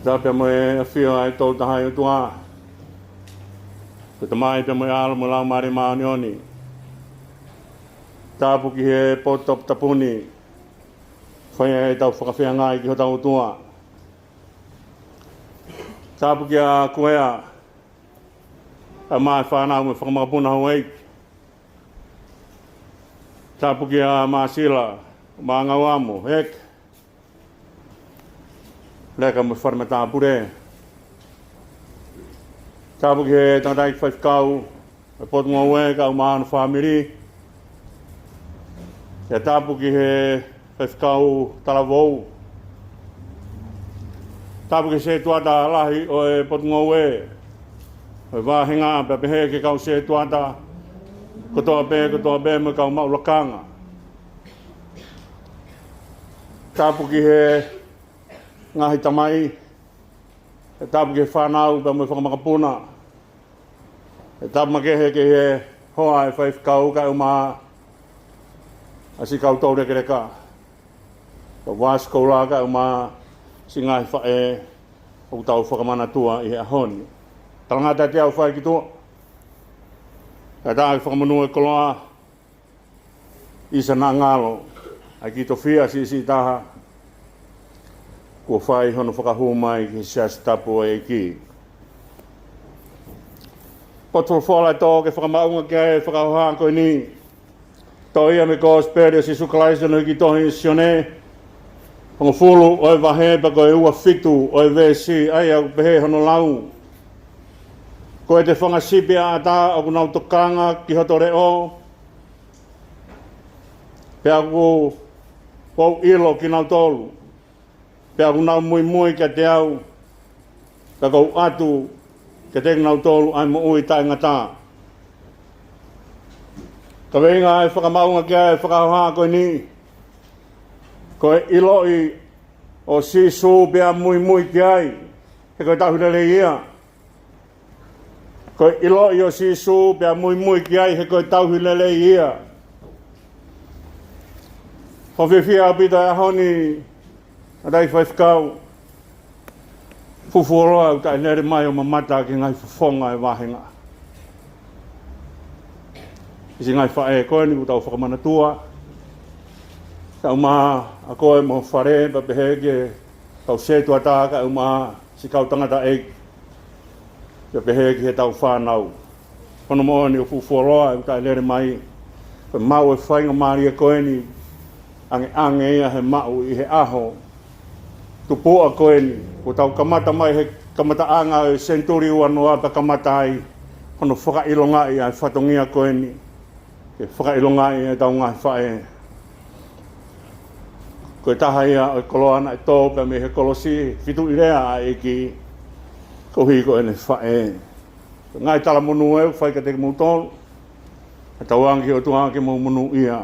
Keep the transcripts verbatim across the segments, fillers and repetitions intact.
Tapu pea mo e ʻafio ʻa e Tokotaha ʻOtua, ko e Tamai pea mo e ʻAlo mo e Laumālie Māʻoniʻoni. Tapu ki he potu toputapu ni, fai ai ʻetau fakafeangai ki hotau ʻOtua. Tapu kia Kuea, ʻa e fānau mo e fanga makapuna houʻeiki. Tapu kia Māsila, Māngauamo, Heke, Leka mo e fale matāpule. Tapu ki he tangataʻeiki faifekau ʻo e potungāue kae ʻumaʻā hono fāmili. Pea tapu ki he faifekau talavou. Tapu ki he sētuata lahi ʻo e potungāue, ʻo e vāhenga, pea pehē ki he kau sētuata kotoa pē, kotoa pē mo e kau maʻu lakanga. Tapu ki he ngaahi tamai, pea tapu ki he fānau pea mo e fanga makapuna. Pea tapu makehe ki he hoa ʻo e faifekau kae ʻumaʻā siʻi kau toulekeleka, kau vāsikola kae ʻumaʻā siʻi ngaahi faʻē ʻoku tau fakamanatua ʻi he ʻaho ni. Talangata ʻiate au fai ki tuʻa, kae ʻatā ke fakamonū e koloa ʻi Sanaʻangalo, ʻa e kiʻi tofiʻa siʻisiʻi taha kuo fai hono fakahū mai ki he Siasi Tapu ʻo e ʻEiki. Potu folofola ʻe tō ke fakamaʻunga ki ai e fakahoha ko eni, toʻo ia mei he Kosipeli ʻa Sīsū Kalaisi ʻi hono hiki tohi ʻe Sione, hongofulu ʻo e vahe pea ko e ua fitu ʻo e veesi, ʻa ia ʻoku pehē hono lau: Ko ʻete fanga sipi ʻaʻata ʻoku nau tokanga ki hoto leʻo, pea ʻoku ou ʻilo kinautolu, pea ʻoku nau muimui kiate au, pea ʻoku ou ʻoatu kiate kinautolu ʻa e moʻui taʻengata. Kaveinga e fakamaʻunga ki ai e fakahoha ko eni, ko e ʻiloʻi ʻo Sīsū pea muimui ki ai, he ko e tauhi lelei ia. Ko e ʻiloʻi ʻo Sīsū pea muimui ki ai, he ko e tauhi lelei ia. Fakafiefia ʻaupito e ʻaho ni, tangataʻeiki faifekau. Fuʻu fuoloa ʻoku taʻe lele mai ʻo mamata ki he ngaahi fofonga ʻo e vāhenga. Siʻi ngaahi faʻē ko eni ʻoku tau fakamanatua, kae ʻumaʻā koe mo ho fale, pea pehē ki he kau sētuata kae ʻumaʻā siʻi kau tangataʻeiki, pea pehē ki heʻetau fānau. Ko hono moʻoni ʻoku fuʻu fuoloa ʻoku taʻe lele mai, ko e maʻu e faingamālie ko eni, ʻangeʻange ia he maʻu ʻi he ʻaho tupuʻa ko eni, kuo tau kamata mai he kamataʻanga ʻo e senituli uanoa pea kamata ai hono fakaʻilongaʻi ʻa e fatongia ko eni, ke fakaʻilongaʻi ʻetau ngaahi faʻē. Ko e taha ia ʻo e koloa naʻe tō pē mei he kolosi, fitu ʻi lea ʻa e ʻEiki koeʻuhi ko ʻene faʻē. Ko e ngaahi talamonū ē ʻoku fai kiate kimoutolu, ʻa e tauange ki he ʻOtua ke mou monūʻia.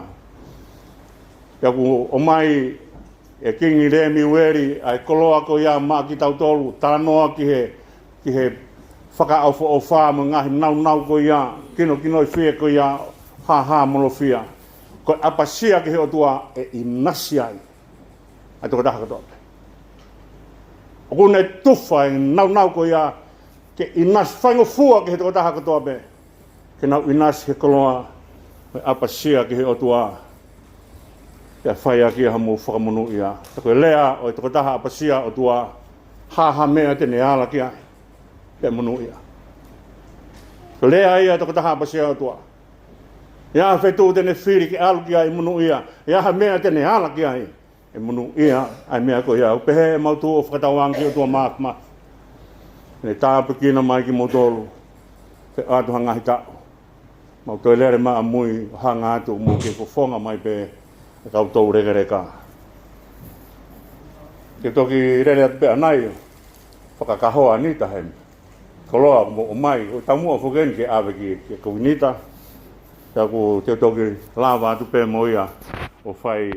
Pea kuo ʻomai ʻe Kingi Lemiueli ʻa e koloa ko ia maʻa kitautolu, talanoa ki he, ki he fakaʻofoʻofa mo e ngaahi naunau ko ia, kinokinoifie ko ia, hāhāmolofia. Ko e ʻapasia ki he ʻOtua ʻe ʻinasi ai ʻa e tokotaha kotoa pē. ʻOku ne tufa e naunau ko ia ke ʻinasi, faingofua ki he tokotaha kotoa pē, ke nau ʻinasi he koloa ʻo e ʻapasia ki he ʻOtua, pea fai ʻaki ia haʻamou fakamonūʻia. Ka ko e lea ʻo e tokotaha ʻapasia ʻOtua, ha ha meʻa te ne ala ki ai, pea monūʻia. Ko e lea ia ʻa e tokotaha ʻapasia ʻOtua, ʻi ha feituʻu te ne fili ke ʻalu ki ai, monūʻia. ʻI ha meʻa te ne ala ki ai, ʻe monūʻia ʻa e meʻa ko ia. ʻOku pehē ʻemau tuʻu ʻo fakatauange ki he ʻOtua Māfimafi, ke ne tāpuekina mai kimoutolu, ke ʻoatu ha ngaahi taʻu. Mau toe lele mai ʻamui ʻo hanga atu ʻoku mou kei fofonga mai pē ʻa e kau toulekeleka. Ke toki lele atu pē ʻanai ʻo fakakahoa Nita he koloa ʻoku mou ʻomai, ʻo taumuʻa foki eni ke ʻave ki, kia Kuinita. Pea ʻoku te u toki lava atu pē mo ia ʻo fai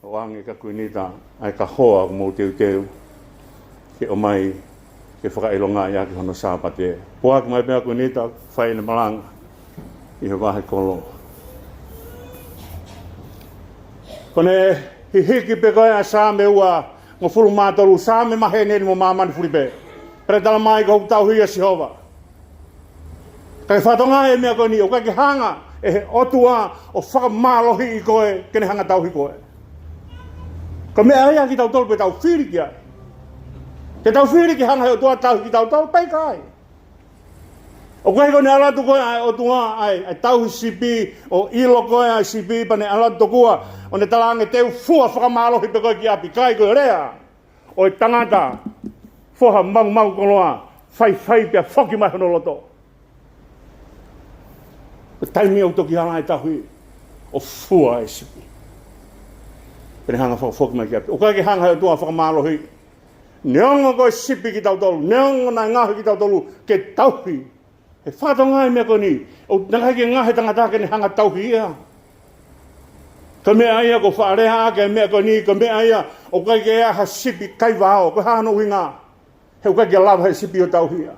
ʻo ʻoange kia Kuinita ʻa e kahoa ʻoku mou teuteu ke ʻomai ke fakaʻilongaʻi ʻaki hono Sāpate. Puaki mai pē ʻa Kuinita, fai ʻene malanga ʻi he vahe kolo. Ko ʻene hihiki pē ko ē ʻa e Saame ua, hongofulu mā tolu, Saame, maheni eni mo māmani fulipē. Pea tala mai ko hoku tauhi ʻa Sihova. Ka ke fakatokangaʻi e meʻa ko eni, ʻoku ʻikai ke hanga ʻe he ʻOtua ʻo fakamālohiʻi koe ke ne hanga tauhi koe. Ko e meʻa ia kitautolu pē tau fili ki ai. Te tau fili ke hanga he ʻOtua tauhi kitautolu, pea ʻikai. ʻOku ʻikai ko ʻene ʻalu atu ko ē ʻa e ʻOtua ʻa e, ʻa e tauhi sipi, ʻo ʻilo ko ē ʻa e sipi, pea ne ʻalu atu tokua ʻo ne talaange te u fua fakamālohi pē koe ki ʻapi, ʻikai, ko e lea ʻo e tangata foha maumau koloa, faifai pea foki mai hono loto. Ko e taimi ʻoku toki ala e tauhi ʻo fua e sipi, pea ne hanga fakafoki mai ki ʻapi. ʻOku ʻikai ke hanga he ʻOtua fakamālohi. Neongo ko e sipi kitautolu, neongo naʻe ngaohi kitautolu ke tauhi. He fakatokangaʻi e meʻa ko eni, ʻoku ʻikai ke ngaohi e tangata ke ne hanga tauhi ia. Ko e meʻa ia ʻoku faʻa lea ʻaki e meʻa ko eni, ko e meʻa ia ʻoku ʻikai ke ʻi ai ha sipi kaivao, ko e hā hono ʻuhinga? He ʻoku ʻikai ke lava he sipi ʻo tauhi ia.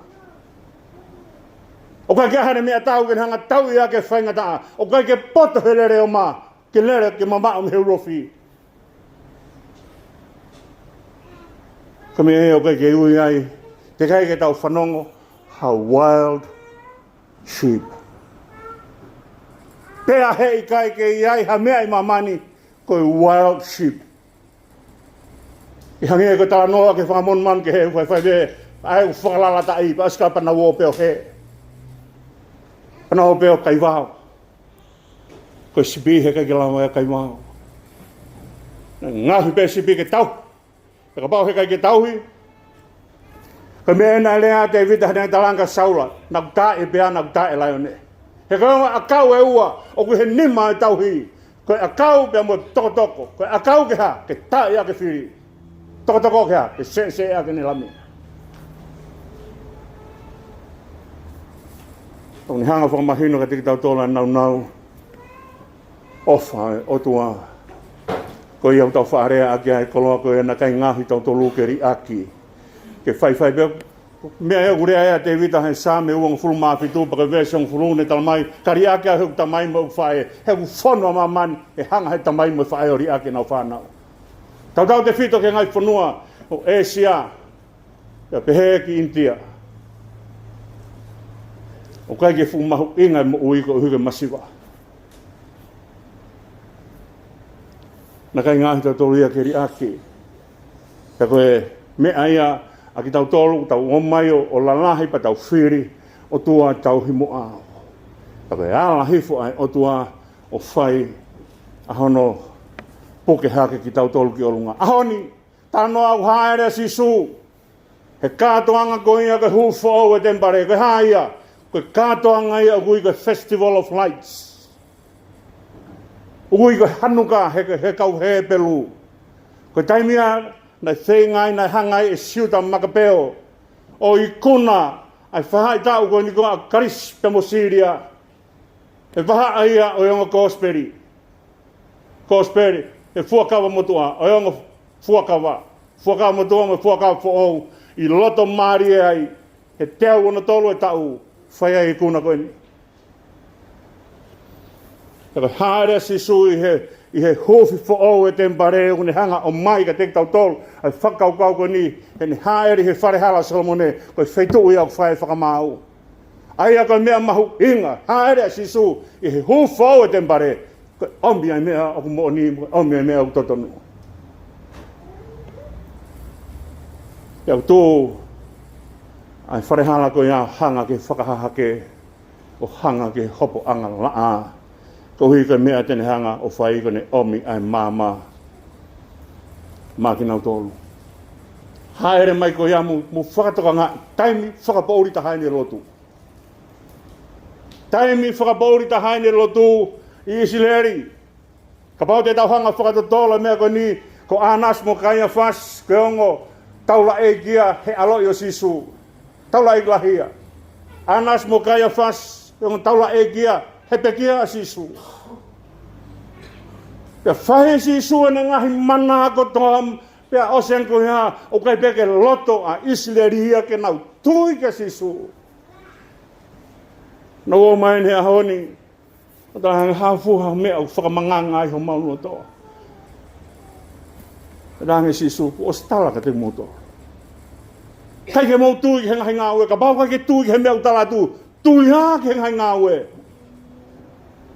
ʻOku ʻikai ke ʻi ai haʻane meʻatau ke ne hanga tauʻi ia ki he faingataʻa. ʻOku ʻikai ke poto he lele ʻo mā, ke lele ke mamaʻo mei he ulofi. Ko e meʻa ia ʻoku ʻikai ke ui ai, teʻeki ai ke tau fanongo ha wild sheep. Pea heʻikai ke ʻi ai ha meʻa ʻi māmani ko e wild sheep. ʻI hangē ko e talanoa ki he fanga monumanu kehe, faifai pē, ʻa e ʻū fakalalataʻi, pea ʻosi ka pea nau ō pē ʻo hē. Pea nau ō pē ʻo kaivao. Ko e sipi heʻikai ke lava ia ʻo kaivao. Naʻe ngaohi pē sipi ke tauhi. Pea kapau heʻikai ke tauhi, ko e meʻa naʻe lea ʻa Tēvita heʻene talaange kia Saula, naʻa ku taaʻi e pea, naʻa ku taaʻi e laione. He ko e ongo ʻakau ʻe ua ʻoku ʻi he nima ʻo e tauhi. Ko e ʻakau pea mo e tokotoko. Ko e ʻakau ke hā? Ke taaʻi ʻaki e fili. Tokotoko ke hā? Ke seʻeseʻe ʻaki ʻene lami. ʻOku ne hanga fakamahino kiate kitautolu ʻa e nāunau ʻofa ʻa e ʻOtua. Ko ia ʻoku tau faʻa lea ʻaki ʻa e koloa ko ia naʻe ʻikai ngaohi kitautolu ke liʻaki. Ke faifai pē, meʻa ia ʻoku lea ai ʻa Tēvita he Saame uongofulu mā fitu, pea ko e veesi hongofulu, ne tala mai, ka liʻaki au ʻe hoku tamai mo hoku faʻē, he ʻoku fonu ʻa māmani he hanga he tamai mo e faʻē ʻo liʻaki ʻenau fānau. Tautautefito ki he ngaahi fonua ʻo ʻĒsia, pea pehē ki ʻInitia. ʻOku ʻikai ke fuʻu mahuʻinga e moʻui koeʻuhi ko e masiva. Naʻe ʻikai ngaohi kitautolu ia ke liʻaki. Pea ko e meʻa ia ʻa kitautolu, tau ō mai ʻo, ʻo lalahi pea tau fili ʻOtua tauhi mo ʻao. Pea ko e ala hifo ʻa e ʻOtua ʻo fai ʻa hono puke hake kitautolu ki ʻolunga. ʻAho ni, talanoa ʻoku hāʻele ʻa Sīsū he kātoanga ko ia ko e hū foʻou e temipale, ko e hā ia? Ko e kātoanga ia ʻoku ui ko e Festival of Lights. ʻOku ui ko e Hanuka he, he kau Hepelū. Ko e taimi ia naʻe feinga ai, naʻe hanga ai ʻe Siuta Makapeo ʻo ikuna ʻa e faʻahitaʻu ko eni ko ē ʻa Kalisi pea mo Sīlia. He vahaʻa ia ʻo e ongo kosipeli. Kosipeli, he fuakava motuʻa, ʻo e ongo fuakava. Fuakava motuʻa mo e fuakava foʻou, ʻi loto mālie ai, he teau ono tolu e taʻu, fai ai e ikuna ko eni. Pea ko e hāʻele ʻa Sīsū ʻi he, ʻi he huufi foʻou e temipale, ʻoku ne hanga ʻo ʻomai kiate kitautolu ʻa e fakakaukau ko eni, heʻene hāʻele he fale hala ʻo Solomone, ko e feituʻu ia ʻoku fai e fakamaau. ʻA ia ko e meʻa mahuʻinga, hāʻele ʻa Sīsū ʻi he hū foʻou e temipale, ko e ʻomi ʻa e meʻa ʻoku moʻoni, ko e ʻomi ʻa e meʻa ʻoku totonu. Pea ʻoku tuʻu ʻa e fale hala ko ia ʻo hanga ke fakahahake, ʻo hanga ke hopoʻanga laʻā, koeʻuhi ko e meʻa te ne hanga ʻo fai ko ʻene ʻomi ʻa e maama maʻa kinautolu. Hāʻele mai ko ia mo, mo fakatokangaʻi, taimi fakapoʻuli taha eni e lotu. Taimi fakapoʻuli taha eni e lotu ʻi ʻIsileli. Kapau te tau hanga fakatotolo e meʻa ko eni, ko ʻĀnasi mo Kaiafasi, ko e ongo taulaʻeiki ia he ʻaloʻi ʻo Sīsū. Taulaʻeiki lahi ia. ʻĀnasi mo Kaiafasi, ko e ongo taulaʻeiki ia he pekia ʻa Sīsū. Pea fai ʻe Sīsū ʻene ngaahi mana kotoa, pea ʻosi ange ko ia, ʻoku ʻikai pē ke loto ʻa ʻIsileli ia ke nau tui kia Sīsū. Nau ō mai eni he ʻaho ni, ʻo talaange, hā fua ha meʻa ʻoku fakamanganga ai homau loto. Talaange ʻe Sīsū, kuo ʻosi tala kiate kimoutolu. ʻIkai ke mou tui ki he ngaahi ngāue, kapau ʻoku ʻikai ke tui ki he meʻa ʻoku tala atu, tui ā ki he ngaahi ngāue.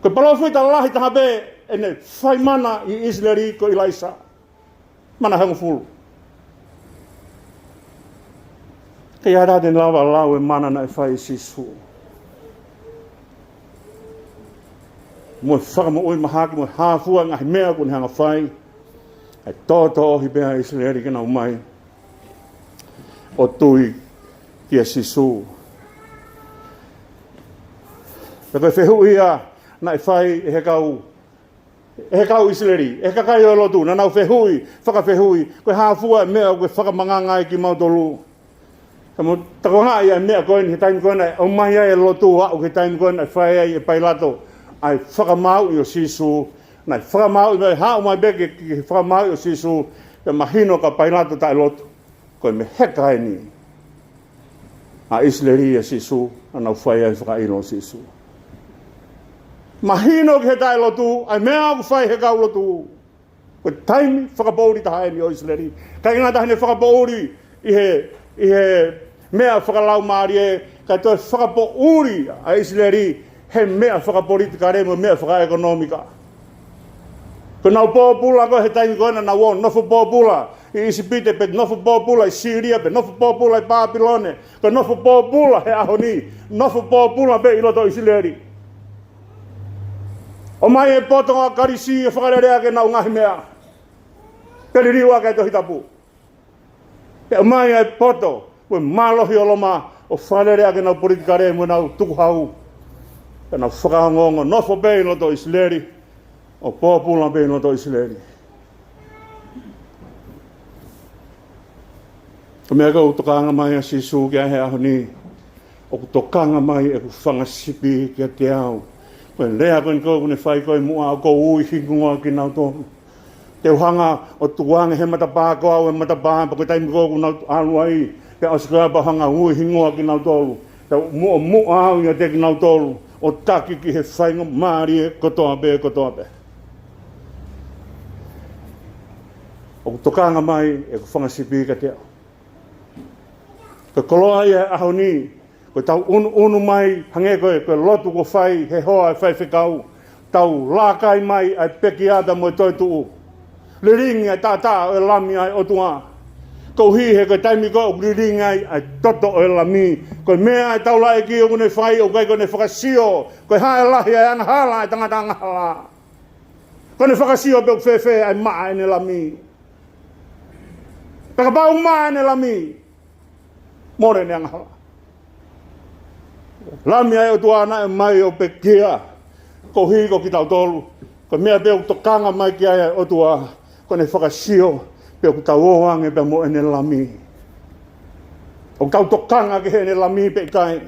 Ko e palōfita lahi taha pē ʻene fai mana ʻi ʻIsileli ko ʻIlaisa. Mana hongofulu. Ka ʻi ai ha taha te ne lava ʻo lau e mana naʻe fai ʻe Sīsū, mo e fakamoʻui mahaki, mo e hā fua e ngaahi meʻa kuo ne hanga ʻo fai, ʻe tōtōohi pē ʻa ʻIsileli ke nau ō mai ʻo tui kia Sīsū. Pea ko e fehuʻi ia naʻe fai ʻe he kau, ʻe he kau ʻIsileli, ʻe he kakai ʻo e lotu, naʻa nau fehuʻi, fakafehuʻi, ko e hā fua e meʻa ʻoku ke fakamanganga ai kimautolu? Ka mou tokangaʻi ʻa e meʻa ko eni he taimi ko ē naʻe ʻomai ai e lotu, aʻu ki he taimi ko ē naʻe fai ai ʻe Pailato ʻa e fakamāuʻi ʻo Sīsū. Naʻe fakamāuʻi mai, haʻu mai pē ke, ke fakamāuʻi ʻo Sīsū, pea mahino kia Pailato taʻelotu, ko e meheka eni ʻa ʻIsileli ʻia Sīsū, naʻa nau fai ai e fakaʻilo ʻo Sīsū. Mahino ki he taʻelotu ʻa e meʻa ʻoku fai ʻe he kau lotu. Ko e taimi fakapoʻuli taha eni ʻo ʻIsileli. ʻIkai ngata heʻene fakapoʻuli ʻi he, ʻi he meʻa fakalaumālie, kae toe fakapoʻuli ʻa ʻIsileli he meʻa fakapolitikale mo e meʻa fakaʻekonōmika. Ko ʻenau pōpula ko ē he taimi ko ē naʻa nau ō ʻo nofo pōpula ʻi ʻIsipite, pe nofo pōpula ʻi Sīlia, pe nofo pōpula ʻi Pāpilone, pe nofo pōpula he ʻaho ni, nofo pōpula pē ʻi loto ʻIsileli. ʻOmai e poto ʻa Kalisi ʻo fakalele ʻaki ʻenau ngaahi meʻa, pea liliu ʻaki e Tohi Tapu. Pea ʻomai e poto mo e mālohi ʻo Loma ʻo fakalele ʻaki ʻenau politikale mo ʻenau tukuhau. Pea nau fakaongoongo, nofo pē ʻi loto ʻIsileli, ʻo pōpula pē ʻi loto ʻIsileli. Ko e meʻa ʻoku tokanga mai ʻa Sīsū ki ai he ʻaho ni, ʻoku tokanga mai ʻeku fanga sipi kiate au. Ko e lea ko eni ʻoku ne fai ko ē muʻa, ʻoku ou ui hingoa kinautolu. Te u hanga ʻo tukuange he matapā ko au e matapā, pea ko e taimi ko ē ʻoku nau ʻalu ai, pea ʻosi ko ia pea u hanga ʻo ui hingoa kinautolu. Pea u muʻomuʻa au ʻiate kinautolu ʻo taki ki he faingamālie kotoa pē, kotoa pē. ʻOku tokanga mai ʻeku fanga sipi kiate au. Ko e koloa ia he ʻaho ni, ko ʻetau ʻunuʻunu mai, hangē ko e, ko e lotu kuo fai ʻe he hoa ʻo e faifekau, tau lākai mai ʻa e pekia pea mo e toetuʻu. Lilingi ʻa e taʻataʻa ʻo e Lami ʻa e ʻOtua. Koeʻuhi he ko e taimi ko ē ʻoku lilingi ai ʻa e toto ʻo e Lami, ko e meʻa ʻa e taulaʻeiki ʻoku ne fai, ʻoku ʻikai ko ʻene fakasio ko e hā e lahi ʻa e angahala ʻa e tangata angahala. Ko ʻene fakasio pē ʻoku fēfē ʻa e maʻa ʻene lami. Pea kapau ʻoku maʻa ʻene lami, mole ʻene angahala. Lami ʻa e ʻOtua naʻe ʻomai ʻo pekia. Koeʻuhi ko kitautolu, ko e meʻa pē ʻoku tokanga mai ki ai ʻa e ʻOtua, ko ʻene fakasio pē ʻoku tau ō ange pea mo ʻene lami. ʻOku tau tokanga ki heʻene lami pe ʻikai?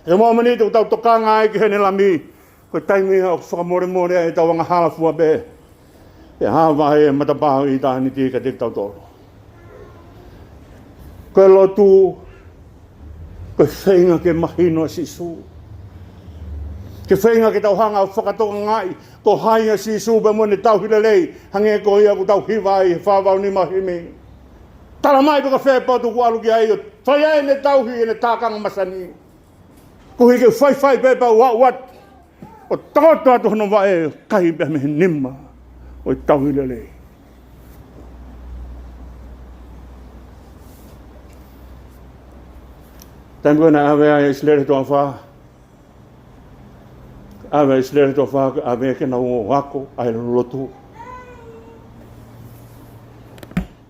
He mōmeniti ʻoku tau tokanga ai ki heʻene lami, ko e taimi ia ʻoku fakamolemole ai ʻetau angahala fua pē, pea ʻave ai e matapā ʻo ʻitāniti kiate kitautolu. Ko e lotu, ko e feinga ke mahino ʻa Sīsū. Ko e feinga ke tau hanga ʻo fakatokangaʻi ko hai ʻa Sīsū pea mo ʻene tauhi lelei, hangē ko ia ʻoku tau hiva ai he fā valu nima himi. Tala mai pe ko fē potu ʻoku ʻalu ki ai ʻo fai ai ʻene tauhi, ʻene tākanga masani. Koeʻuhi ke faifai pē pea u aʻu atu ʻo tokoto atu hono vaʻe, kai pē mei he nima ʻo e tauhi lelei. Taimi ko ē naʻe ʻave ai ʻa ʻIsileli he toafa, ʻave ʻa ʻIsileli he toafa, ʻave ke nau ō ʻo ako ʻa e lotu.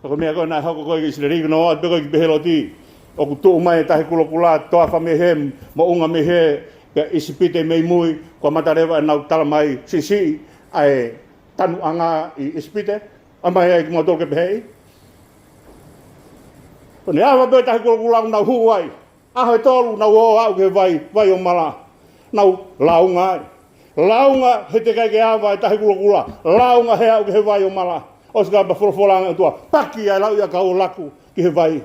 Pea ko e meʻa ko ē naʻe hoko ko ē ki ʻIsileli, ko ʻenau ō atu pē ko ē ki Pehiloti, ʻoku tuʻu mai e Tahi Kulokula, toafa mei hē, moʻunga mei hē, pea ʻIsipite mei mui, kuo kamata leva ʻenau tala mai, siʻisiʻi ʻa e tanuʻanga ʻi ʻIsipite, ʻomai ai kimautolu ke peheʻi. Ko ʻene ava pē Tahi Kulokula ʻo nau hū ai. ʻAho ʻe tolu nau ō ʻo aʻu ki he vai, vai ʻo Mala. Nau lāunga ai. Lāunga he teʻeki ai ke ava e Tahi Kulokula. Lāunga he aʻu ki he vai ʻo Mala. ʻOsi ko ia pea folofola ange ʻOtua, paki ʻa e lauʻi ʻakau ʻo laku ki he vai.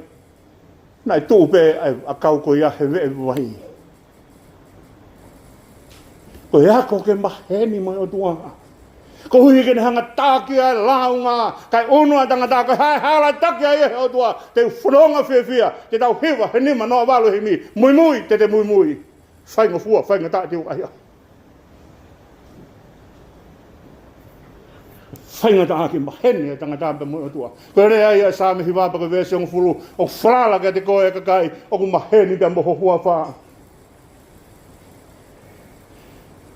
Naʻe tuʻu pē ʻa e ʻakau ko ia he veʻe vai. Ko e ako ke maheni mo e ʻOtua. Koeʻuhi ke ne hanga ʻo taki ʻa e lāunga, kae ʻunu ʻa e tangata, kae haʻele ʻo taki ai ʻe he ʻOtua. Te u fononga fiefia, te tau hiva he nima noa valu himi. Muimui, te te muimui. Faingofua, faingataʻa te u ʻai au. Faingataʻa ke maheni ʻa e tangata pea mo e ʻOtua. Ko e lea ia ʻa e Saame hiva pea ko e veesi hongofulu, ʻoku falala kiate koe ʻa e kakai ʻoku maheni pea mo ho huafa.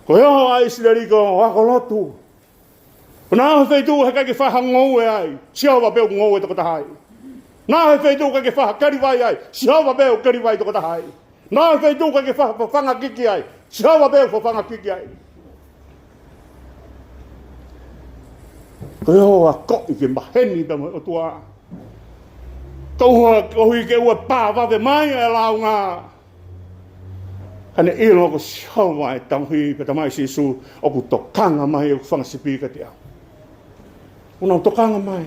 Ko e ʻoho ʻa ʻIsileli ko e ako lotu. Ko e hā ha feituʻu he ʻikai ke fai ha ngoue ai, Sihova pē ʻoku ngoue tokotaha ai. Ko e hā ha feituʻu ʻikai ke fai ha keli vai ai, Sihova pē ʻoku keli vai tokotaha ai. Ko e hā ha feituʻu ʻikai ke fai ha fafanga kiki ai, Sihova pē ʻoku fafanga kiki ai. Ko e ʻoho ʻa e kakai ke maheni pea mo e ʻOtua. Koeʻuhi ke ʻoua ʻe pā vave mai ʻa e lāunga. Ka ne ʻilo ko Sihova ʻa e tauhi, pea talamai ʻe Sīsū ʻoku tokanga mai ʻeku fanga sipi kiate au. ʻOku nau tokanga mai.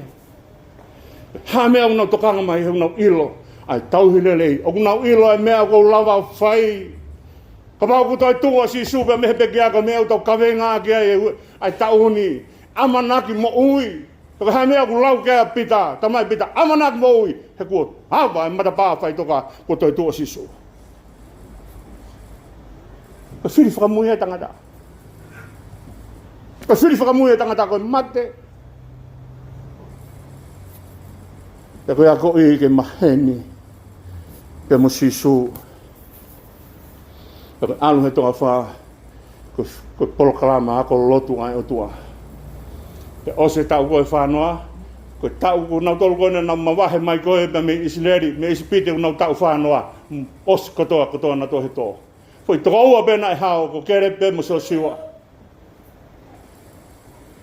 Hā e meʻa ʻoku nau tokanga mai, he ʻoku nau ʻilo ʻa e tauhi lelei. ʻOku nau ʻilo ʻa e meʻa ʻoku ou lava ʻo fai. Kapau ʻoku toetuʻu ʻa Sīsū pea mei he pekia, ko e meʻa ʻoku tau kaveinga ki ai ʻa e taʻu ni, ʻamanaki moʻui. Pea ko e hā e meʻa ʻoku lau ki ai ʻa Pita, talamai ʻe Pita, ʻamanaki moʻui, he kuo ava e matapā faʻitoka, kuo toetuʻu ʻa Sīsū. Ko e fili fakamui ʻa e tangata. Ko e fili fakamui ʻa e tangata ko e mate. Pea ko e akoʻi ke maheni pea mo Sīsū. Pea ko e ʻalu he toafa, ko, ko e polokalama ako lotu ʻa e ʻOtua. Pea ʻosi e taʻu ko ē ʻe fā noa, ko e taʻu ko ē nautolu ko ē naʻa nau mavahe mai ko ē pea mei ʻIsileli, mei ʻIsipite, ʻoku nau taʻu fā noa, ʻosi kotoa, kotoa nautolu he tō. Foʻi toko ua pē naʻe hao, ko Kēlepi pē mo Siosiua.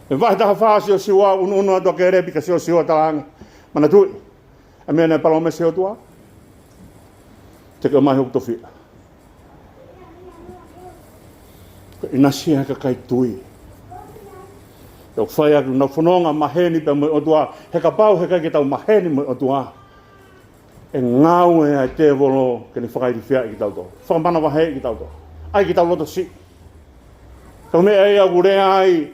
ʻI he vahe taha fā ʻa Siosiua, ʻunuʻunu atu ʻa Kēlepi kia Siosiua, talaange, manatuʻi ʻa e meʻa naʻe palōmesi ʻe he ʻOtua, te ke ʻomai hoku tofiʻa. Ko e ʻinasi ia ʻa e kakai tui. ʻOku fai ʻaki ʻenau fononga maheni pea mo e ʻOtua, he kapau he ʻikai ke tau maheni mo e ʻOtua, ʻe ngāue ʻa e tēvolo ke ne fakailifiaʻi kitautolu, fakamanavaheʻi kitautolu, ʻai ke tau loto siʻi. Ko e meʻa ia ʻoku lea ai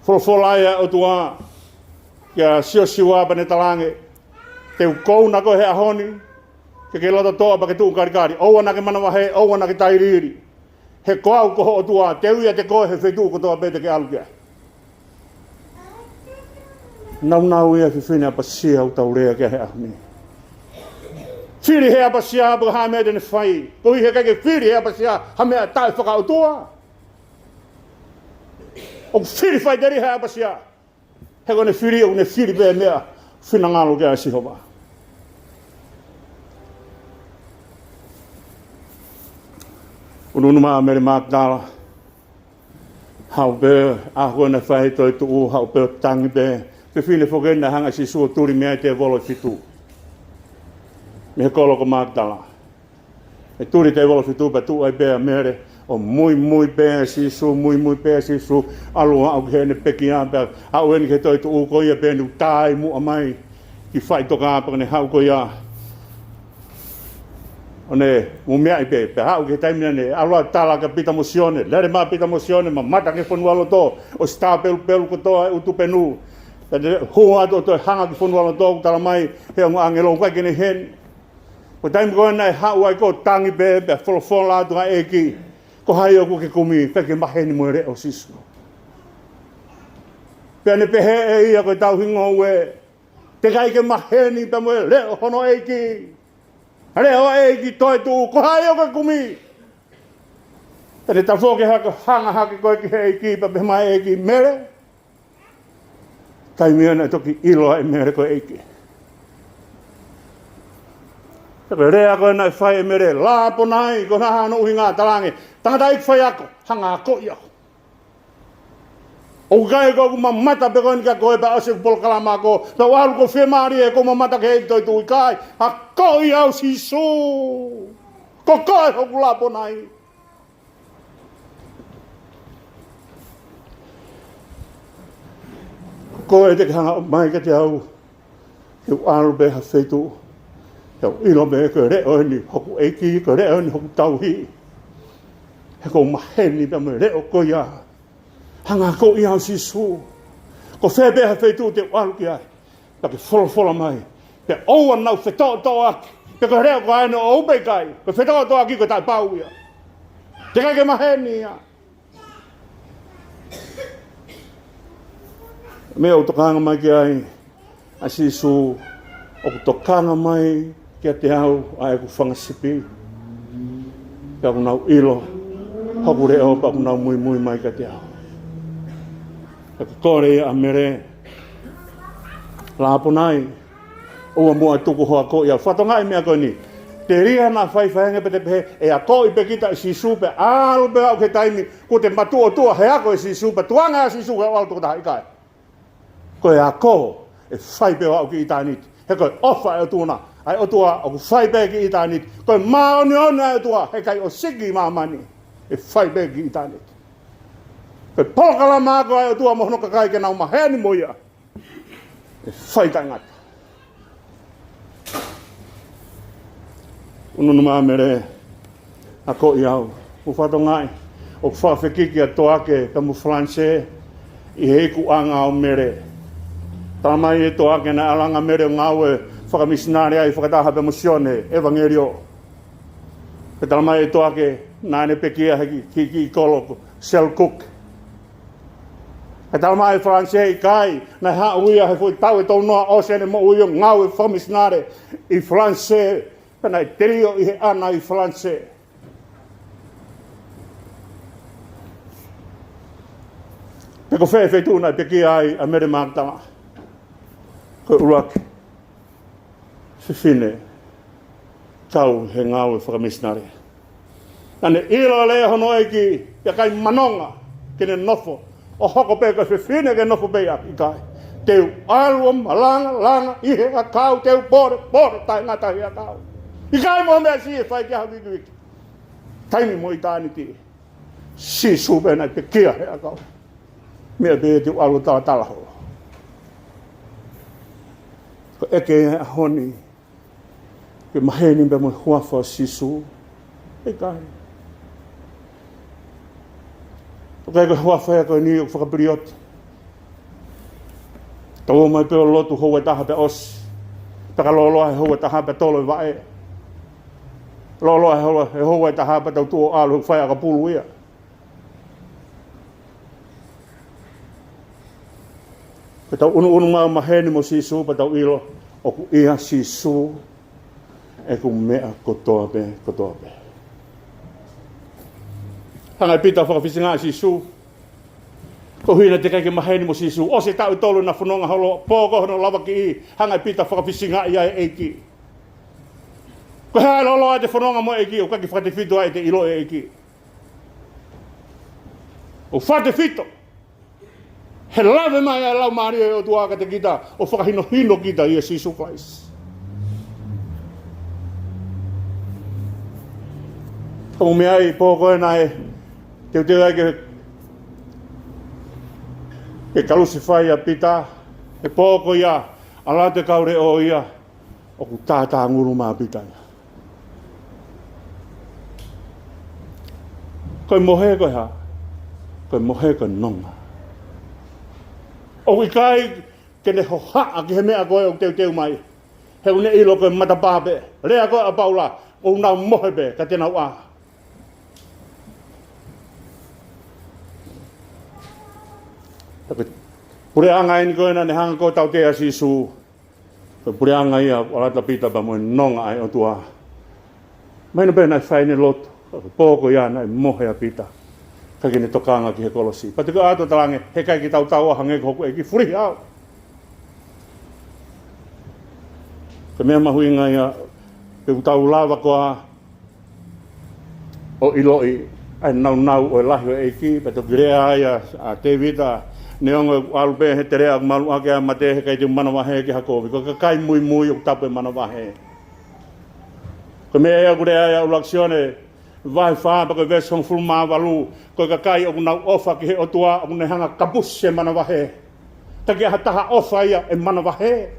folofola ʻa e ʻOtua kia Siosiua pea ne talaange, te u kouna koe he ʻaho ni, ke ke loto toʻa pea ke tuʻu kalikali, ʻoua naʻa ke manavahē, ʻoua naʻa ke tailiili. He ko au ko ho ʻOtua, te u ʻiate koe he feituʻu kotoa pē te ke ʻalu ki ai. Naunau ia e fefine ʻapasia ʻoku tau lea ki ai he ʻaho ni. Fili he ʻapasia pe ko e hā e meʻa te ne fai. Koeʻuhi he ʻikai ke fili he ʻapasia ha meʻa taʻefakaʻotua. ʻOku fili faʻiteliha e ʻapasia. He ko ʻene fili, ʻoku ne fili pē meʻa finangalo ki ai ʻa Sihova. ʻUnuʻunu mai ʻa Mele Makitala. Haʻu pē, ʻaho ko ē naʻe fai ai e toetuʻu, haʻu pē ʻo tangi pē. Fefine foki ena naʻe hanga ʻe Sīsū ʻo tuli mei ai e tēvolo ʻe fitu mei he kolo ko Makitala. ʻE tuli e tēvolo ʻe fitu pea tuʻu ai pē ʻa Mele ʻo muimui pē ʻia Sīsū, muimui pē ʻia Sīsū, ʻalu ʻo aʻu ki heʻene pekia pea aʻu eni ki he toetuʻu ko ia pē naʻe tā ai muʻa mai ki faʻitoka pea ne haʻu ko ia ʻo ne muimui ai pē, pea haʻu ki he taimi naʻe ʻalu ʻo tala kia Pita mo Sione, lele mai ʻa Pita mo Sione, mamata ki he fonualoto, ʻosi tā pelupelu kotoa e ʻutu penu. Pea ne hū atu ʻo toe hanga ki he fonualoto, ʻoku talamai ʻe he ongo ʻāngelo ʻoku ʻikai ke ne ʻi heni. Ko e taimi ko ē naʻe haʻu ai ko e tangi pē, pea folofola atu ʻa e ʻEiki, ko hai ʻoku ke kumi, ʻikai ke maheni mo e leʻo, Sīsū. Pea ne pehē ʻe ia ko e tauhi ngoue, te ke ʻikai ke maheni pea mo e leʻo hono ʻEiki. Leʻo ʻa e ʻEiki toetuʻu, ko hai ʻoku ke kumi. Pea ne tafoki hake, hanga hake ko ē ki he ʻEiki, pea pehē mai ʻe he ʻEiki, Mele. Taimi ia naʻe toki ʻilo ai ʻe Mele ko e ʻEiki. Pea ko e lea ko ē naʻe fai ʻe Mele, Lāponai, ko e hā hono ʻuhinga, talaange, tangataʻeiki faiako, hanga ʻo akoʻi au. ʻOku ʻikai ko ʻeku mamata pē ko eni kia koe pea ʻosi ʻeku polokalama ako, pea u ʻalu ʻo fiemālie ʻeku mamata ki he ʻEiki toetuʻu, ʻikai, akoʻi au Sīsū. Ko koe hoku Lāponai. Ko koe te ke hanga ʻo ʻomai kiate au. Ke u ʻalu pē ha feituʻu, ke u ʻilo pē ko e leʻo eni hoku ʻEiki, ko e leʻo eni hoku tauhi. He ʻoku ou maheni pea mo e leʻo ko ia. Hanga ʻo akoʻi au Sīsū. Ko fē pē ha feituʻu te u ʻalu ki ai, pea ke folofola mai. Pea ʻoua naʻa u fetoʻotoʻoaki. Pea ko e lea ko eni ʻoku ou pehē ki ai, ko e fetoʻotoʻaki ko e taʻepau ia. Teʻeki ke maheni ia. Meʻa ʻoku tokanga mai ki ai ʻa Sīsū, ʻoku tokanga mai kiate au ʻa ʻeku fanga sipi. Pea ʻoku nau ʻilo hoku leʻo pea ʻoku nau muimui mai kiate au. Pea ko e kole ia ʻa Mele, Lāponai, ʻoua muʻa ʻe tuku ho ako ia. Fakatokangaʻi e meʻa ko eni. Telia naʻa faifai ange pē te pehē, ʻe akoʻi pē kita ʻe Sīsū pea ʻalu pē au ki he taimi kuo te matuʻotuʻa he ako ʻe Sīsū, pea tuʻunga ʻa Sīsū ke u ʻalu tokotaha, ʻikai. Ko e ako ʻe fai pē ʻo aʻu ki ʻitāniti. He ko e ʻofa ʻa e ʻOtua na, ʻa e ʻOtua ʻoku fai pē ki ʻitāniti. Ko e māʻoniʻoni ʻa e ʻOtua, heʻikai ʻosi ki māmani, ʻe fai pē ki ʻitāniti. Ko e polokalama ako ʻa e ʻOtua mo hono kakai ke nau maheni mo ia, ʻe fai taʻengata. ʻUnuʻunu mai ʻa Mele, akoʻi au. ʻOku fakatokangaʻi, ʻoku fakafekiki ʻa Toake pea mo Falanisē ʻi he ikuʻanga ʻo Mele. Talamai ʻe Toake naʻe ʻalu ange ʻa Mele ʻo ngāue fakamisinale ai fakataha pea mo Sione ʻEvangeliō. Pea talamai ʻe Toake naʻa ne pekia he kiʻi, kiʻi, kiʻi kolo ko Selkuk. Pea talamai ʻe Falanisē ʻikai, naʻe haʻu ia he foʻi taʻu ʻe tolunoa ʻosi ʻene moʻui ʻo ngāue fakamisinale ʻi Falanisē, pea naʻe telio ʻi he ʻana ʻi Falanisē. Pea ko fē feituʻu naʻe pekia ai ʻa Mele Makitala? Ko e ʻuluaki fefine kau he ngāue fakamisinale. Naʻa ne ʻilo e lea hono ʻEiki, ʻikai manonga ke ne nofo ʻo hoko pē ko e fefine ke nofo pē ia, ʻikai. Te u ʻalu ʻo malangalanga ʻi he ʻakau, te u polepole taʻengata he ʻakau. ʻIkai mo e meʻa siʻi ʻe fai ki ai ha vikiwiki. Taimi mo ʻitāniti. Sīsū pē naʻe pekia he ʻakau. Meʻa pē te u ʻalu talatala holo. Ko e ʻeke he ʻaho ni, ke maheni pē mo e huafa ʻo Sīsū? ʻIkai. ʻOku ʻikai ko e huafa ia ko eni ʻoku fakapilioti. Tau ō mai pē ʻo lotu houa ʻe taha pea ʻosi. Pea ka lōloa he houa ʻe taha pea tolo e vaʻe. Lōloa he houa, he houa ʻe taha pea tau tuʻu ʻo ʻalu he fai ʻakapulu ia. Ke tau ʻunuʻunu mai ʻo maheni mo Sīsū pea tau ʻilo, ʻoku ʻia Sīsū ʻeku meʻa kotoa pē, kotoa pē. Hanga ʻe Pita ʻo fakafisingaʻi ʻa Sīsū. Koeʻuhi naʻe teʻeki ai ke maheni mo Sīsū. ʻOsi e taʻu ʻe tolu naʻa na fononga holo, pō ko hono lavakiʻi, hanga ʻe Pita ʻo fakafisingaʻi ʻa e ʻEiki. Ko e hā e lōloa ʻete fononga mo e ʻEiki, ʻoku ʻikai ke fakatefito ai ʻete ʻilo e ʻEiki. ʻOku fakatefito he lave mai ʻa e Laumālie ʻo e ʻOtua kiate kita, ʻo fakahinohino kita ʻia Sīsū Kalaisi. Ka mou meaʻi, pō ko ē naʻe teuteu ai ke, ke kalusefai ʻa Pita, he pō ko ia, ʻalu atu e kau leʻo ia, ʻoku tātāngulu mai ʻa Pita ia. Ko e mohe ko e hā? Ko e mohe ko e nonga. ʻOku ʻikai ke ne hohaʻa ki he meʻa ko ē ʻoku teuteu mai. He ʻoku ne ʻilo ko e matapā pē. Lea ko ē ʻa Paula, ʻoku nau mohe pē, ka te nau ʻā. Ko e puleʻanga eni ko ē naʻa ne hanga ʻo tautea ʻa Sīsū. Ko e puleʻanga ia ʻoku ʻalu atu ʻa Pita pea mo e nonga ʻa e ʻOtua. Mahino pē naʻe fai ʻene lotu, ka ko e pō ko ia naʻe mohe ʻa Pita. ʻIkai ke ne tokanga ki he kolosi. Pea te u ʻoatu ʻa e talaange, heʻikai ke tau tau ʻo hangē ko hoku ʻEiki, fulihi au. Ko e meʻa mahuʻinga ia, pe ʻoku tau lava koā ʻo ʻiloʻi ʻa e nāunau ʻo e lahi ʻo e ʻEiki, pea toki lea ai ʻa, ʻa Tēvita, neongo ʻeku ʻalu pē he teleʻa ʻoku maluʻaki ʻa e mate, heʻikai te u manavahē ki ha kovi. Ko e kakai muimui ʻoku tapu e manavahē. Ko e meʻa ia ʻoku lea ai ʻa ʻuluaki Sione vahe fā pea ko e veesi hongofulu mā valu, ko e kakai ʻoku nau ʻofa ki he ʻOtua, ʻoku ne hanga ʻo kapusi e manavahē. Ka ko e hā ha taha ʻofa ia ʻe manavahē?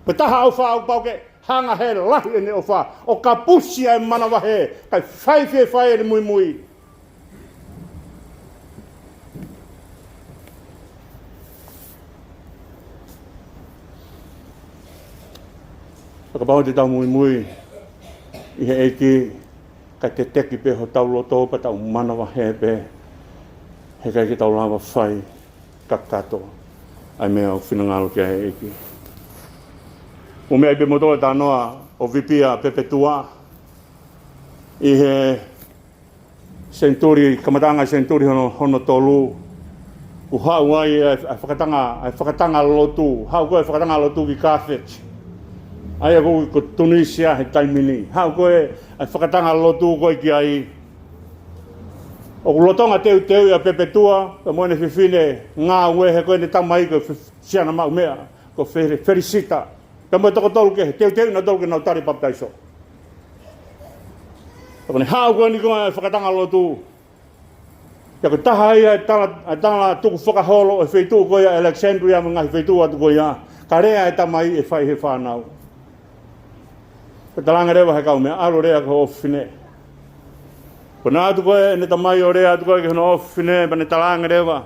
Ko e taha ʻofa ʻoku pau ke hanga he lahi ʻene ʻofa ʻo kapusi ʻa e manavahē, kae fai fie fai ʻene muimui. Kapau te tau muimui ʻi he ʻEiki, kae teteki pē hotau loto pea tau manavahē pē, heʻikai ke tau lava fai kakato ʻa e meʻa ʻoku finangalo ki ai e ʻEiki. ʻOku meʻa ai pē moutolu e talanoa ʻo Vipia Pepetua ʻi he senituli, kamataʻanga senituli hono, hono tolu, ʻoku haʻu ai e, e fakatanga, e fakatanga lotu, haʻu ko ē e fakatanga lotu ki Carthage. ʻA ia ko, ko Tunisia he taimi ni. Haʻu ko ē e fakatanga lotu ko ē ki ai. ʻOku lolotonga teuteuʻi ʻa Pepetua, pea mo ʻene fefine ngāue he ko ʻene tamai ko e fe-, siana maʻu meʻa, ko Fe-, Felisita. Pea mo e toko tolu kehe, teuteuʻi nautolu ke nau tali papitaiso. Pea ko ʻene haʻu ko eni ko e fakatanga lotu. Pea ko e taha ia e tala, e tala tukufakaholo e feituʻu ko ia Alexandria mo e ngaahi feituʻu atu ko ia. Ka lea e tamai ʻe fai he fānau. Pea talaange leva he kau meʻa, ʻalu lea ki hoʻo fefine. Ko ʻene ʻalu atu ko ē ʻene tamai ʻo lea atu ko ē ki hono fefine, pea ne talaange leva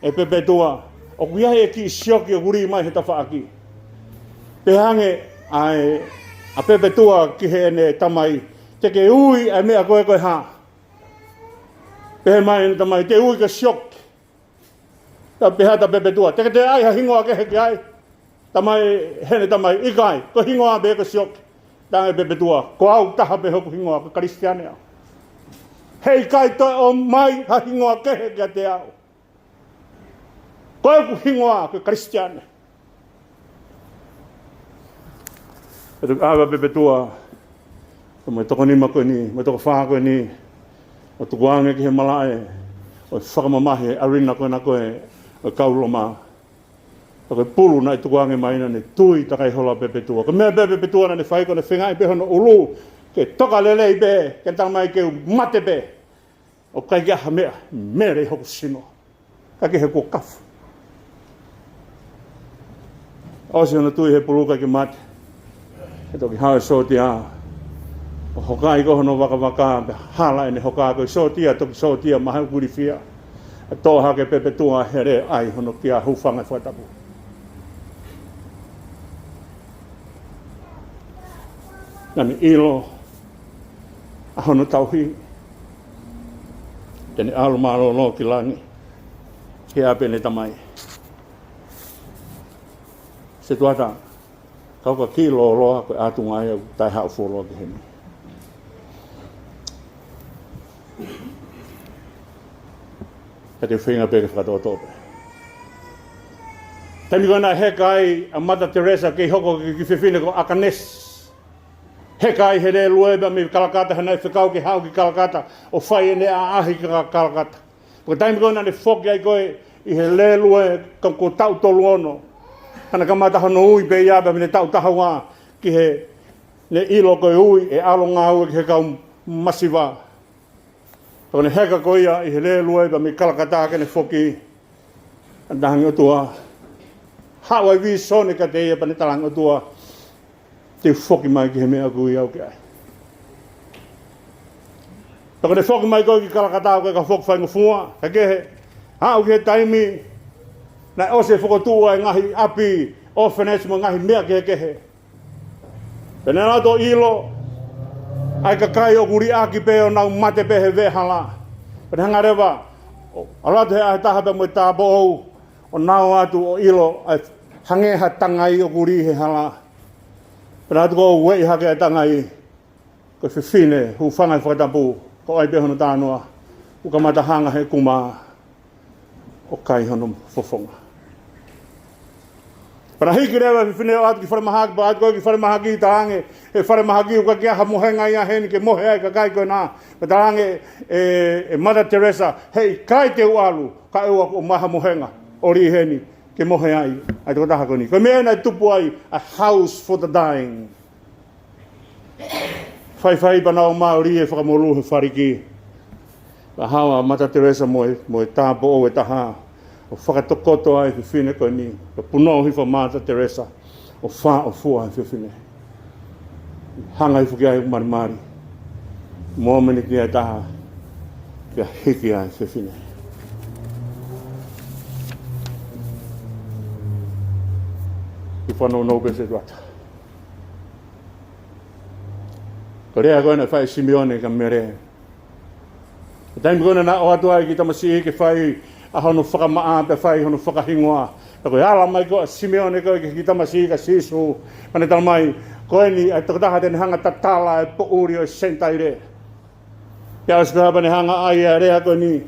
ʻe Pepetua, ʻoku ʻi ai e kiʻi sioki ʻoku lī mai he tafaʻaki. Pehē ange ʻa e, ʻa Pepetua ki heʻene tamai, te ke ui ʻa e meʻa ko ē ko e hā? Pehē mai ʻene tamai, te u ui ko e sioki. Pea pehē atu ʻa Pepetua, te ke toe ʻai ha hingoa kehe ki ai? Tamai, heʻene tamai, ʻikai, ko e hingoa pē ko e sioki. Talaange ʻe Pepetua, ko au taha pē hoku hingoa, ko Kalisitiane au. Heʻikai toe ʻomai ha hingoa kehe kiate au. Ko ʻeku hingoa ko Kalisitiane. Pea toki ʻave ʻa Pepetua, mo e toko nima ko eni, mo e toko fā ko eni, ʻo tukuange ki he malaʻe ʻo e fakamamahi he ʻarina ko ena ko ē ʻo e kau Loma. Pea ko e pulu naʻe tukuange mai naʻa ne tui takai holo ʻa Pepetua. Ko e meʻa pē ʻa Pepetua naʻa ne fai ko ʻene feingaʻi pē hono ʻulu ke toka lelei pē, ke tala mai ke u mate pē. ʻOku ʻikai ke ʻi ai ha meʻa, mele hoku sino. Ka ke he kuo kafu. ʻOsi hono tui he pulu ʻikai ke mate. He toki haʻu e sōtia. ʻO hokai ko hono vakavaka, pea hala ʻene hoka ko e sōtia, toki sōtia, mahe ʻoku ilifia. ʻA e toʻo hake ʻe Pepetua he lea ʻa hono kia hūfanga he fakatapu. Naʻa ne ʻilo ʻa hono tauhi. Te ne ʻalu mālōlō ki langi. He ʻapi ʻene tamai. Setuata, kau ka kiʻi lōloa ko e ʻatunga ia ʻoku taʻe haʻu fuoloa ki heni. Ka te u feinga pē ke fakatoʻotoʻo pē. Taimi ko ē naʻe heka ai ʻa Mata Teresa ke hoko ko e kiʻi fefine ko Agnes. Heka ai he lēlue pea mei Kalakata, he naʻe fekau ke haʻu ki Kalakata ʻo fai ʻene ʻaʻahi ki Kalakata. Pea ko e taimi ko ē naʻa ne foki ai ko ē ʻi he lēlue ka ko e taʻu tolu ono. Ka naʻe kamata hono ui pē ia pea mei he taʻu taha ua ki he, ne ʻilo ko e ui ʻe ʻalu ngāue ki he kau masiva. Pea ko ʻene heka ko ia ʻi he lēlue pea mei Kalakata ke ne foki. Pea ne talaange ʻOtua. Haʻu ai e vīsone kiate ia pea ne talaange ʻOtua. Te u foki mai ki he meʻa ʻoku ui au ki ai. Pea ko ʻene foki mai ko ē ki Kalakata ko e ka foki faingofua, ka kehe, aʻu ki he taimi, naʻe ʻosi e fokotuʻu ʻa e ngaahi ʻapi, orphanage mo e ngaahi meʻa kehekehe. Pea ne ʻalu atu ʻo ʻilo, ʻa e kakai ʻoku liʻaki pē ʻo nau mate pē he veʻehala. Pea ne hanga leva, ʻo ʻalu atu he ʻaho ʻe taha pea mo e tāupoʻou, ʻo nau ō atu ʻo ʻilo, ʻa e hangē ha tangai ʻoku lī he hala. Pea naʻe ʻalu atu ko ē ʻo ueʻi hake ʻa e tangai, ko e fefine, hūfanga he fakatapu, ko e ʻai pē hono talanoa, ʻoku kamata hanga he kuma, ʻo kai hono fofonga. Pea naʻe hiki leva e fefine ʻo ʻalu atu ki falemahaki, pea ʻalu atu ko ē ki falemahaki, talaange, he falemahaki ʻoku ʻikai ke ʻi ai ha mohenga ia heni ke mohe ai e kakai ko ena. Pea talaange ʻe, ʻe Mata Teresa, heʻikai te u ʻalu, kae ʻoua kuo ʻomai ha mohenga, ʻo lī heni, ke mohe ai, ʻa e tokotaha ko eni. Ko e meʻa naʻe tupu ai, a house for the dying. Faifai pea nau mālōlō e fakamolū he faliki. Pea haʻu ʻa Mata Teresa mo e, mo e tāupoʻou ʻe taha. ʻO fakatokoto ai e fefine ko eni. Pea punou hifo ʻa Mata Teresa. ʻO fāʻofua he fefine. Hanga hifo ki ai ʻo malimali. Mōmeniti ʻe taha. Pea hiki ai e fefine. Ke fanongo pē Setuata. Ko e lea ko ē naʻe fai ʻe Simione kia Mele. Ko e taimi ko ē naʻe ʻoatu ai e kiʻi tamasiʻi ke fai ʻa hono fakamaʻa pea fai hono fakahingoa. Pea ko e ala mai ko ē ʻa Simione ko ē ki he kiʻi tamasiʻi kia Sīsū, pea ne talamai, ko eni ʻa e tokotaha te ne hanga ʻo tatala e poʻuli ʻo e Senitaile. Pea ʻosi ko ia pea ne hanga ʻo ʻai ʻa e lea ko eni.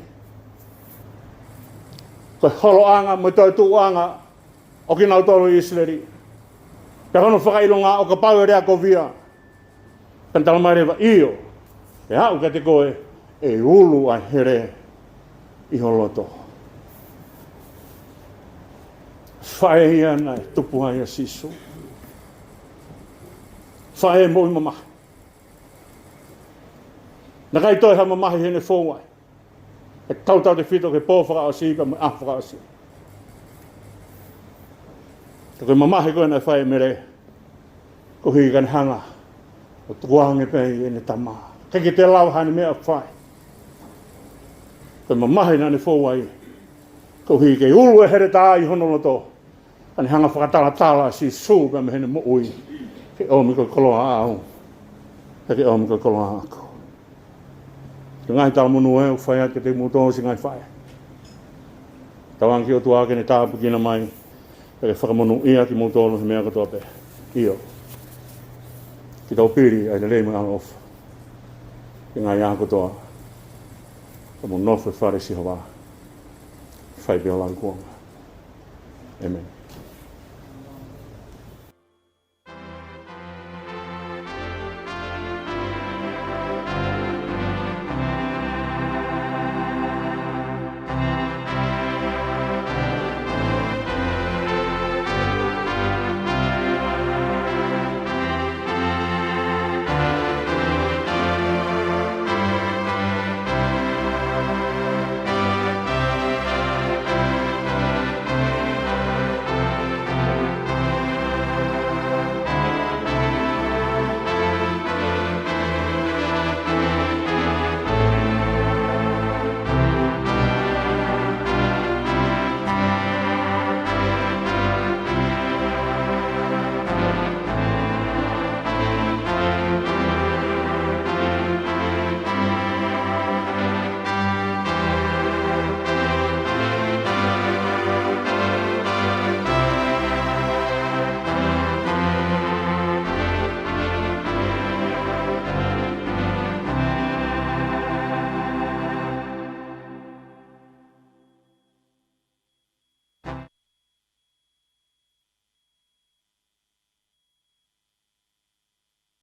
Ko e holoʻanga mo e toetuʻuʻanga ʻo kinautolu ʻi ʻIsileli. Pea ko hono fakaʻilonga ʻo kapau ʻe leakovia, pea ne talamai leva, ʻio, ʻe aʻu kiate koe ʻe ulu ʻa e hele ʻi ho loto. Faʻē ia naʻe tupu ai ʻa Sīsū. Faʻē moʻui mamahi. Naʻe ʻikai toe ha mamahi heʻene fou ai. ʻE tautautefito ki he pō fakaʻosi pea mo e ʻaho fakaʻosi. Ka ko e mamahi ko ē naʻe fai ʻe Mele, koeʻuhi ka ne hanga ʻo tukuange pē ʻene tama. ʻIkai ke toe lava haʻane meʻa ʻo fai. Ko e mamahi naʻa ne fou ai, koeʻuhi ke ulu e heletā ʻi hono loto. Ka ne hanga ʻo fakatalatala ʻa Sīsū pea mei heʻene moʻui, ke ʻomi ko e koloa ʻaʻau, pea ke ʻomi ko e koloa ʻaʻaku. Ko e ngaahi talamonū ē ʻoku fai atu kiate kimoutolu siʻi ngaahi faʻē. Tauange ki he ʻOtua ke ne tāpuekina mai, pea ke fakamonūʻia kimoutolu he meʻa kotoa pē. ʻIo, ke tau pili ʻa e lelei mo e ʻaloʻofa ʻi he ngaahi ʻaho kotoa, ka mou nofo he fale ʻo Sihova, fai pē ho lauikuonga. ʻĒmeni.